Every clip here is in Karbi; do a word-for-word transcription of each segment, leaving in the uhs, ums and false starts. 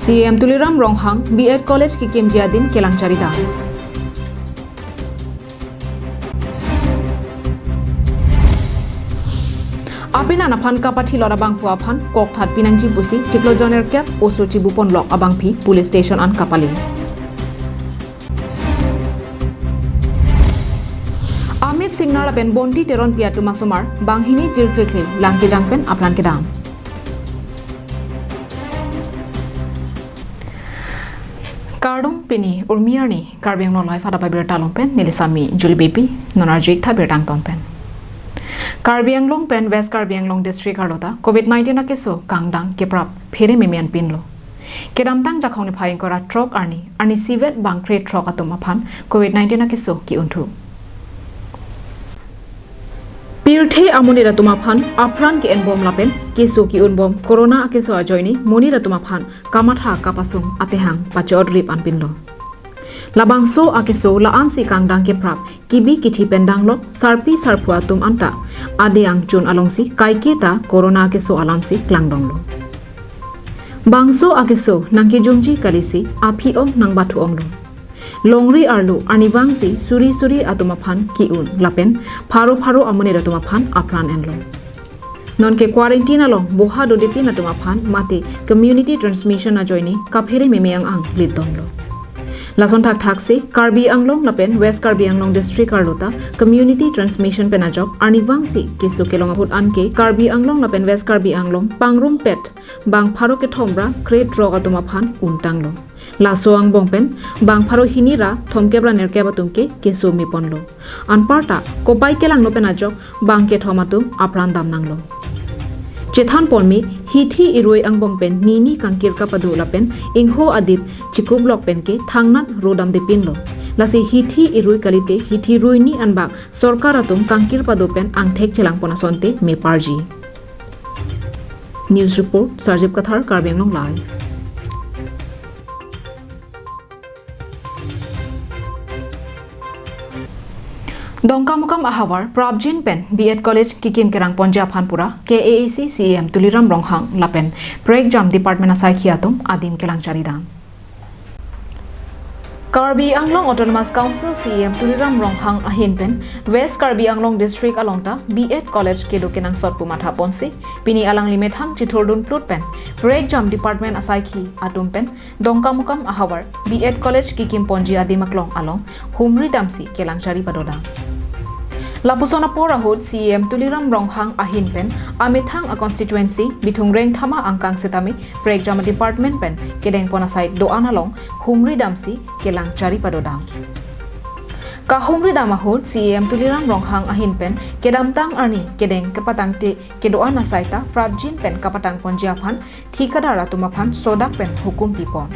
C E M Tuliram Ronghang B Ed College kekimji adim kelang charidam. Apenan aphan kapathi lor abangphu aphan kokthat pinangji pusi chiklo jon nerkep oso chibu ponlok abangpi police station an kapale. Amit Singnar lapen Bonti Teronpi atum asomar banghini jirkrekre lang kejang pen apran kedam. Kardom, pini Urmi arni Karbi Anglong Live adap abirta along pen neli Sami Julie Baby, non arju-ik tha birta angton pen. Karbi Anglong pen West Karbi Anglong district arlo ta covid nineteen akeso kangdang keprap phere meme anpinlo. Kedamtang Jakhong niphai ingkoi ra throk arni, arnisi vet bang krethrok atum aphan covid nineteen akeso ke-unthu. Pirthe amonit atum aphan apran ke-enbom lapen keso ke-unbom corona akeso ajoine monit atum aphan kamatha kapasung atehang pachot rip anpinlo. Labangso akeso la-ansi kangdang keprap kibi kithi pen danglok sarpi sarpo atum anta ade angchun alongsi kaiketa corona akeso alamsi klangdonglo. Bangso akeso nangkejumji kalisi aphi-ong nangbathu-onglo. Longri arlo arnivangsi suri suri atum aphan ke-un lapen pharo pharo amonit atum aphan apran enlo. Nonke quarantine along boha dodepin atum aphan mate community transmission ajoine kaphere meme ang-ang litdonlo. Lason thakthaksi Karbi Anglong lapen West Karbi Anglong district arlo ta community transmission pen ajok arnivangsi keso kelong ahut anke Karbi Anglong lapen West Karbi Anglong pangrumpet bang pharo kethom ra krethrok atum aphan untanglo. Laso angbong pen bang pharo hini ra thomkep ra nerkep atum ke keso meponlo. Anparta kopai kelangno pen ajok bang kethom atum apran damnanglo. Chethan ponme hithi irui angbong pen nini kangkir kapado lapen ingho adip chikuplok pen ke thangnat rodamdepinlo. Lasi hithi irui kalite hithi ruini anbak sorkar atum kangkir pado pen angthek chelangpon asonte meparji. News report, Sarjip Kathar, Karbi Anglong Live. Dongkamukam ahavar prapjin pen B Ed College kekim kerang ponji aphan pura K A A C C E M Tuliram Ronghang lapen prekjam department asaikhi atum adim kelang charidam. Karbi Anglong Autonomous Council C E M Tuliram Ronghang ahin pen West Karbi Anglong District along ta B Ed College kedo kenangsot pu matha ponsi pini alangli methang chithurdun plut pen prekjam department asaikhi atum pen Dongkamukam ahavar B Ed College kekim ponji adim aklong along humri damsi kelang chari padodam. Lapuson apor ahut C E M Tuliram Ronghang ahin pen amethang a constituency Bithung Rengthama angkang setame prekjam department pen kedeng pon asai do-an along humri damsi kelang chari padodam. Kahumri dam ahut C E M Tuliram Ronghang ahin pen kedamtang arni kedeng kepatangte kedo-an asai ta prapjin pen kapatang ponji aphan thikadar atum aphan sodak pen hukum pipon.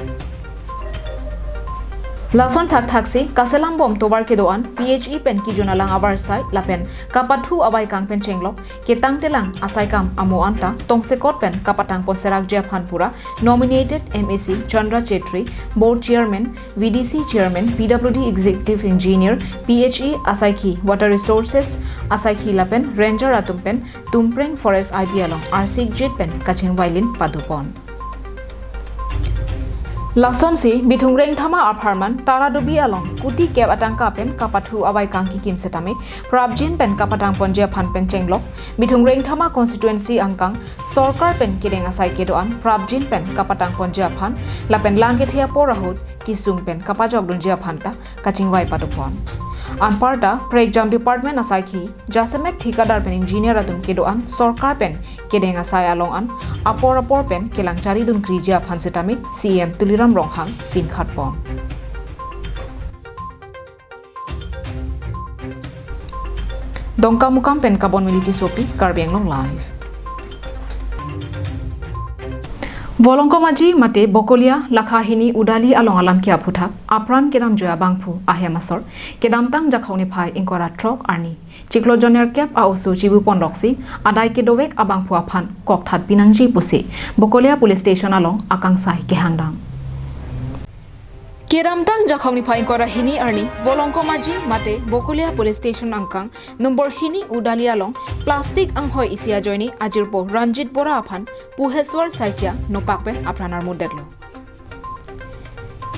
Lason thakthaksi kaselam bom tovar kedo-an P H E pen kejun alang avarsai lapen kapathu avaikang pen chenglok ketangtelang asaikam amo anta tongsekot pen kapatang ponserakji aphan pura nominated M A C Chandra Chetri, Board Chairman, V D C Chairman, P W D Executive Engineer, P H E asaikhi, Water Resources asaikhi lapen Ranger atum pen Tumpreng Forest I P along arsik jit pen kachingvailin padopon. Lasonsi Bithung Rengthama apharman Taradubi along kuti kep atangka pen kapathu avaikang kekim setame prapjin pen kapatang ponji aphan pen chenglok Bithung Rengthama constituency angkang sorkar pen kedeng asai kedo-an prapjin pen kapatang ponji aphan lapen lang kethe apor ahut kesung pen kapajok dunji aphan ta kachingvai padopon. Anparta prekjam department asaikhi jasemet thikadar pen engineer atum kedo-an sorkar pen kedeng asai along an apor apor pen kelang chari dunkriji aphan setame C E M Tuliram Ronghang pinkhatpon. Dongkamukam pen Kabon Militi Sopi, Karbi Anglong Live. Volongkom Aji mate Bokolia lakha hini Udali along alam ke aphuthak apran kedamjoi abangphu ahem asor kedamtang Jakhong niphai ingkoi ra throk arni chiklo jon nerkep a-oso chibu ponloksi adai kedovek abangphu aphan kokthat pinangji pusi Bokolia Police Station along akangsai kehangdam. Kedamtang Jakhong niphai ingkoi ra hini arni Volongkom Aji mate Bokolia Police Station angkang number hini Udali along plastic anghoi isi ajoine ajirpo Ranjit Bora aphan Puheswar Saikia nopak pen apran armutdetlo.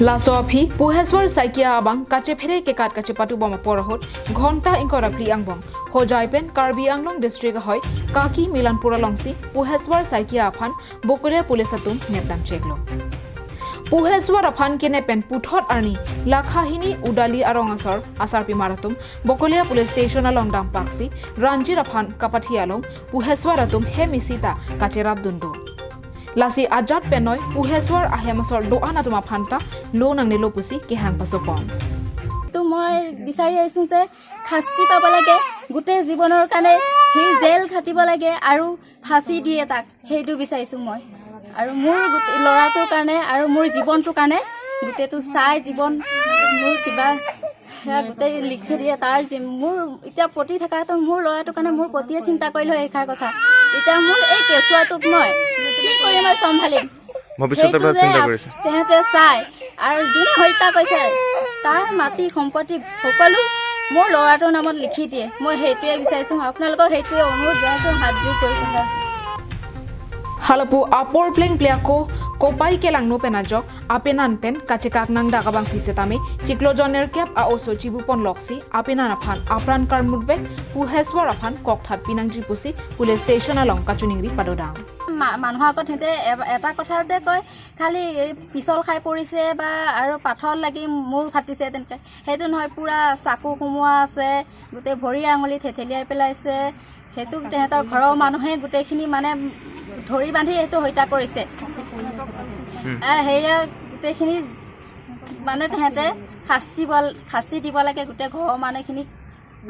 Laso aphi Pu Heswar saikia abang kachephere kekat kachepatu bom apor ahut ghonta ingkoi ra phli angbong Hojai pen Karbi Anglong District ahoi Kaki Milanpur alongsi Pu Heswar saikia aphan Bokolia Police atum nepdam cheklo. Pu Heswar aphan kenep pen puthot arni lakha hini Udali arong asor asarpimar atum Bokolia Police Station along dampaksi Ranjit aphan kapathi along Pu Heswar atum hem isi ta kacherapdun do. Lasi ajat penoi Pu Heswar ahem asor do-an atum aphan ta lo nangnelo pusi kehang pasopon. তো মই বিচাৰি আহিছোঁ যে শাস্তি পাব লাগে, গোটেই জীৱনৰ কাৰণে সি জেল খাটিব লাগে আৰু ফাঁচী দিয়ে তাক, সেইটো বিচাৰিছোঁ মই। আৰু মোৰ গোটেই ল'ৰাটোৰ কাৰণে আৰু মোৰ জীৱনটোৰ কাৰণে গোটেইটো চাই জীৱন মোৰ কিবা সেয়া গোটেই লিখি দিয়ে। তাৰ যি মোৰ এতিয়া পতি থকাহেঁতেন মোৰ ল'ৰাটোৰ কাৰণে মোৰ পতিয়ে চিন্তা কৰিলে হয় এইষাৰ কথা। এতিয়া মোৰ এই কেঁচুৱাটোক মই কি কৰি মই চম্ভালিম? ভৱিষ্যতৰ সেইটো কথা যে চিন্তা আপ-, কৰিছে। তেহেঁতে চাই আৰু যোনে হত্যা কৰিছে তাৰ মাটি সম্পত্তি সকলো মোৰ ল'ৰাটোৰ নামত লিখি দিয়ে। মই সেইটোৱে বিচাৰিছোঁ, আপোনালোকক সেইটোৱে অনুৰোধ জনাইছোঁ, হাত জোৰ কৰি কথা। Halapu apor plengple ako kopai kelangno pen ajok apenan pen kachekak nangdak abang phi setame chiklo jon nerkep a-oso chibupon loksi apenan aphan apran karmutvek Pu Heswar aphan kokthat pinangji pusi police station along kachiningri padodam. মা-, মানুহৰ আগত সিহঁতে এ-, এটা কথা যে কয়, খালি এই পিছল খাই পৰিছে বা আৰু পাথৰ লাগি মূৰ ফাটিছে, তেনেকে। সেইটো নহয়, পুৰা চাকু সোমোৱা আছে, গোটেই ভৰি আঙুলি থেথেলিয়াই পেলাইছে। সেইটো তেহেঁতৰ ঘৰৰ মানুহে গোটেইখিনি মানে ধৰি বান্ধি সেইটো হত্যা কৰিছে। উম। আৰু সেয়া গোটেইখিনি মানে তেহেঁতে শাস্তি বল-, শাস্তি দিব লাগে গোটেই ঘৰৰ মানুহখিনিক।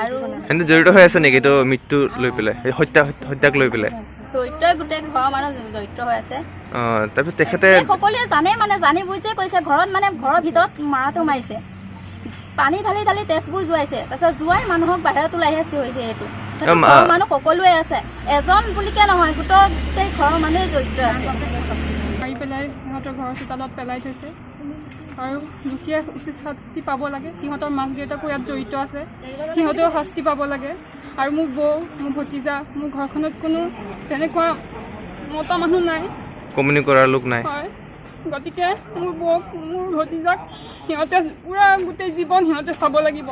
আৰু এনে জড়িত হৈ আছে নেকি এইটো মৃত্যু লৈ পেলাই, এই হত্যা, হত্যাক লৈ পেলাই? জড়িত, গোটেই ঘৰৰ মানুহ জড়িত হৈ আছে। অ, তাৰপিছত তেখেতে গোটেই সকলোৱে জানে, মানে জানি বুজিয়ে কৈছে, ঘৰত মানে ঘৰৰ ভিতৰত মাৰাটো মাৰিছে, পানী ঢালি ঢালি তেজবোৰ যোৱাইছে, তাৰপিছত যোৱাই মানুহক বাহিৰত ওলাইহে চিঞৰিছে। সেইটো সেইটো অ, মা- ঘৰৰ মানুহ সকলোৱে আছে, এজন বুলিকে নহয়, গোটেই ঘৰৰ মানুহে জড়িত আছে। মাৰি পেলাই সিহঁতৰ ঘৰৰ চোতালত পেলাই থৈছে আৰু দুখীয়া উচিত শাস্তি পাব লাগে। সিহঁতৰ মাক দেউতাকো ইয়াত জড়িত আছে, সিহঁতেও শাস্তি পাব লাগে। আৰু মোৰ বৌ, মোৰ ভতিজা, মোৰ ঘৰখনত কোনো তেনেকুৱা মতা মানুহ নাই। কমনি কৰাৰ লোক নাই। হয়, গতিকে মোৰ বৌক, মোৰ ভতিজাক সিহঁতে পুৰা গোটেই জীৱন সিহঁতে চাব লাগিব।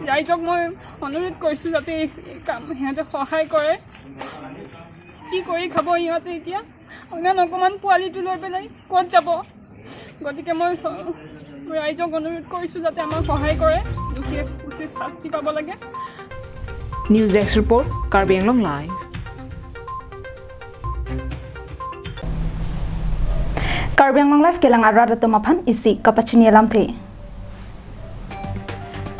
ৰাইজক মই অনুৰোধ কৰিছোঁ যাতে এই, এই কাম সিহঁতে সহায় কৰে। কি কৰি খাব সিহঁতে এতিয়া? ইমান অকণমান পোৱালিটো লৈ পেলাই ক'ত যাব? গতিকে মই চ-, মই ৰাইজক অনুৰোধ কৰিছোঁ যাতে আমাক সহায় কৰে, দুখীয়ে উচিত শাস্তি পাব লাগে। News Desk Report, Karbi Anglong Live. Karbi Anglong Live kelang arat atum aphan isi kapachini alamthe.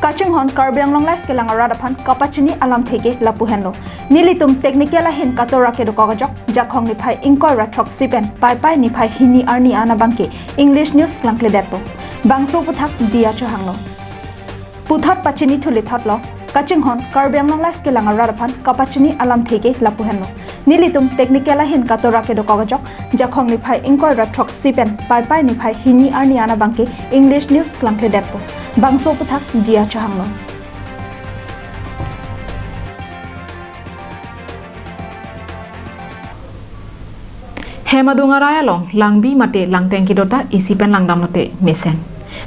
Kachinghon Karbi Anglong Live kelang arat aphan kapachini alamthe ke lapu henlo. Nelitum technical ahin katora kedokok ajok, Jakhong niphai ingkoi ra throksi pen Paipai niphai hini arni an abangke English News klangkledetpo. Bangso aphuthak diya chohanglo. Puthot pachini thulithotlo, kachinghon Karbi Anglong Live kelang arat aphan kapachini alamthe ke lapu henlo. Nelitum technical ahin katora kedokok ajok, Jakhong niphai ingkoi ra throksi pen Paipai niphai hini arni an abangke English News klangkledetpo. Bangso aphuthak diya chohanglo. Hem adung arai along langbi mate langteng kedo ta isi pen langdamlote mesen,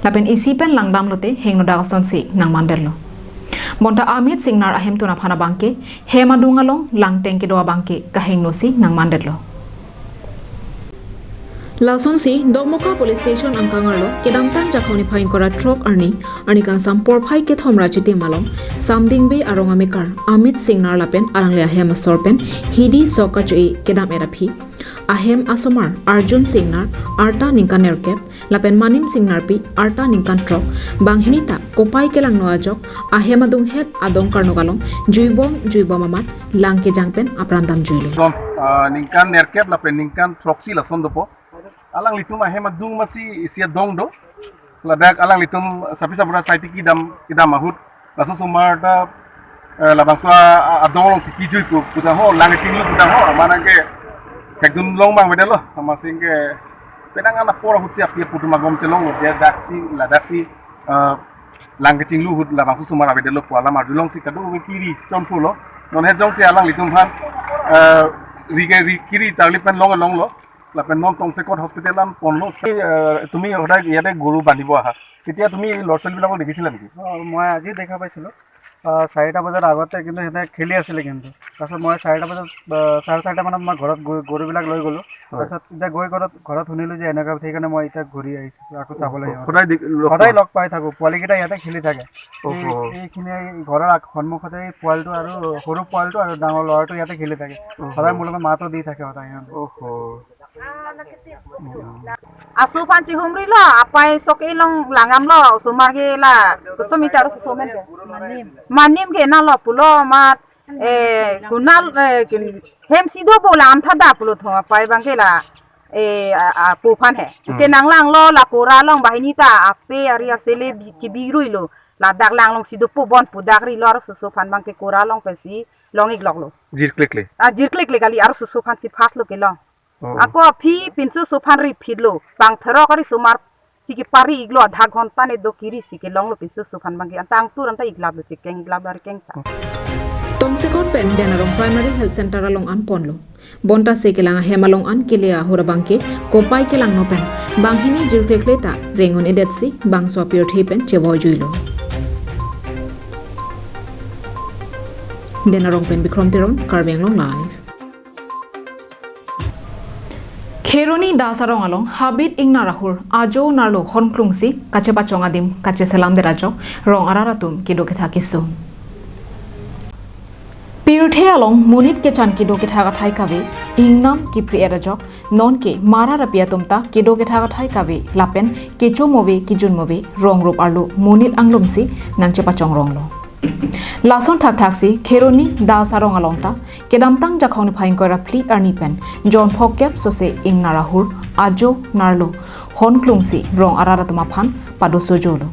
lapen isi pen langdamlote hingno dak asonsi nangmandetlo. Bonta Amit Singnar ahemtun aphan abangke hem adung along langteng kedo abangke kahingnosi nangmandetlo. Lasonsi Dokmoka Police Station angkang arlo kedamtang Jakhong niphai ingkoi ra throk arni, arni kangsam porphai kethom ra chitim along Samdingbe arong amekar Amit Singnar lapen alangli ahem asor pen hidi sok kacho-e kedam-et aphi ahem asomar Arjun Singnar, arta ningkan nerkep, lapen Manim Singnarpi, arta ningkan throk, banghini ta kopai kelangno ajok ahem adunghet adong karnok along juibom juibom amat lang kejang pen apran damjuilo. Son, ah, ningkan nerkep lapen ningkan throksi lason dopo. Alanglitum ahem adung masi isi adong do. Ladak alanglitum sapi sabura saiti kedam, kedam ahut. Laso osomar ta, eh, labangso a, a, adong alongsi kejui pu, pu ta ho, lang chinglu pu ta ho, mane ke thekdun long abang avedetlo, amatsi ke penang an apor ahutsi api apo atum agom chelonglo, je daksi, ladaksi, eh, lang kechinglu ahut labangso osomar avedetlo pu alam arjulongsi kadokave kiri chonpholo. Non het jongsi alanglitum aphan, eh, ri ke ri kiri tarli pen long longlo. Lapen non Tongsekot hospital an ponlo. এই, আহ, তুমি সদায় ইয়াতে গৰু বান্ধিব আহা, তেতিয়া তুমি এই ল'ৰা ছোৱালীবিলাকক দেখিছিলা নেকি? অ, মই আজি দেখা পাইছিলোঁ। আহ, চাৰিটা বজাৰ আগতে কিন্তু সিহঁতে খেলি আছিলে কিন্তু। তাৰপিছত মই চাৰিটা বজাত, আহ, চাৰে চাৰিটা মানত মই ঘৰত গৈ গৰুবিলাক লৈ গ'লোঁ। হয়। তাৰপিছত এতিয়া গৈ ঘৰত, ঘৰত শুনিলোঁ যে এনেকুৱা, সেইকাৰণে মই এতিয়া ঘূৰি আহিছোঁ, আকৌ চাবলৈ সিহঁতক। সদায় দেখ-, লগ সদায় পোৱা? লগ পাই থাকোঁ, পোৱালিকেইটা ইয়াতে খেলি থাকে। এই, অহ। এইখিনি এই ঘৰৰ আগ-, সন্মুখতে এই পোৱালিটো আৰু সৰু পোৱালিটো আৰু ডাঙৰ ল'ৰাটো ইয়াতে খেলি থাকে। অহ। সদায় মোৰ লগত মাতো দি থাকে সদায় সিহঁতে। অহ। Aso aphan chihumrilo, apai sok elong langdamlo, osomar ke la, koson mita aro soso men ke. Manim. Manim ke nalo pulo amat, eh, kunal, eh, kin-, hem si dopo la amtha da pulo tho, apai abang ke la, eh, a, a, pu aphan he. Hmm. Ke nanglanglo, la kora along banghini ta, ape ari asele bi-, chibiruilo, ladak lang along si dopo bon pu dakrilo, aro soso aphan abang ke kora along pensi long-ikloklo. Jirklikle. Ah, jirklikle kali, aro soso aphan si phaslo kelong. Oh. Ako aphi pinso soso aphan ri phitlo. Pangthrok ari osomar si kepari-iklo, adha ghonta ne do kiri si kelonglo pinso soso aphan abang ke. Anta angtur anta iklaplo, chekeng iklaplo ari keng ta. Tongsekot pen Denarong Primary Health Center along an ponlo. Bonta se kelang ahem along an kele ahut abang ke kopai kelangno pen banghini jirklikle ta reng un-edetsi bangso apirthe pen chevoijuilo. Denarong pen Bikrom Teron, Karbi Anglong Live. Kheroni Das Arong along habit ingnar ahur ajo narlo hon klungsi kachepachong adim kacheselamdet ajok rong arat atum kedo ketha kesung. Pirthe along monit kechan kedo kethak athai kave, ingnam kipri-et ajok, nonke marat api atum ta kedo kethak athai kave lapen kecho move kijun move rong rup arlo monit anglumsi nangchepachong ronglo. Lason thakthaksi Kheroni Das Arong along ta kedamtang Jakhong niphai ingkoi ra phli arni pen jon phokep sose ingnar ahur ajo narlo hon klungsi rong arat atum aphan padosojolo.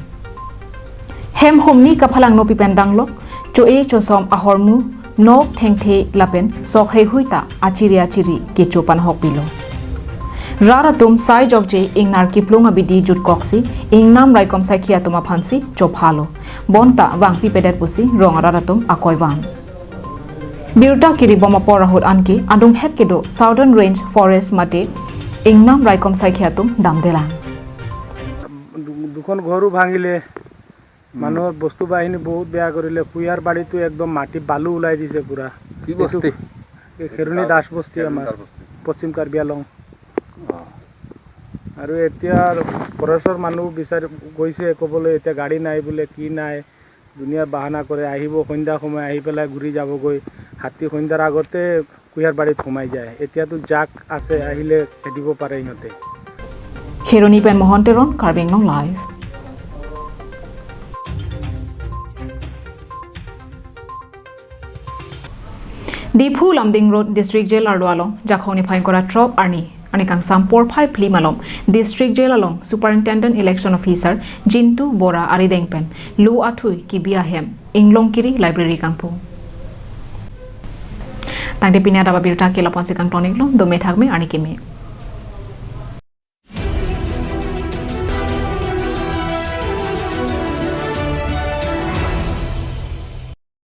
Hem humni kaphalang nopi pen danglok, cho-e chosom ahormu, nok thengthe lapen sok heihui ta achiri achiri kecho panhokpilo. Rat atum sai jokje ingnar kiplung abidi jutkoksi ingnam raikom saikhi atum aphansi chophalo. Bonta vangpipedet pusi rong arat atum akoi van. Birta kiribom apor ahut anke adunghet kedo Southern Range Forest mate ingnam raikom saikhi atum damdelang. দু-, দুখন ঘৰো ভাঙিলে, হুম। মানুহৰ বস্তু বাহিনী বহুত বেয়া কৰিলে। কুঁহিয়াৰ বাৰীটো একদম মাটি বালু ওলাই দিছে পুৰা। কি এইটো বস্তি? এই খেৰণি দাস বস্তি খেৰণি আমাৰ, দাস বস্তি। পশ্চিম কাৰ্বি আংলং। অ। আৰু এতিয়া ফৰেষ্টৰ মানুহ বিচাৰি গৈছে ক'বলৈ, এতিয়া গাড়ী নাই বোলে, কি নাই, দুনিয়া বাহানা কৰে, আহিব সন্ধ্যা সময় আহি পেলাই ঘূৰি যাবগৈ। হাতী সন্ধ্যাৰ আগতে কুঁহিয়াৰ বাৰীত সোমাই যায়। এতিয়াতো জাক আছে, আহিলে খেদিব পাৰে সিহঁতে। Kheroni pen Mohon Teron, Karbi Anglong Live. Diphu Lumding Road District Jail arlo along Jakhong niphai ingkoi ra throk arni, arni kangsam porphai phli malom District Jail along Superintendent Election Officer Jintu Bora arideng pen lo athui kibi ahem inglong kiri library kangpu. Tangte pini adap abirta ke lapu-ansi kangton-iklo, dome thakme arni keme.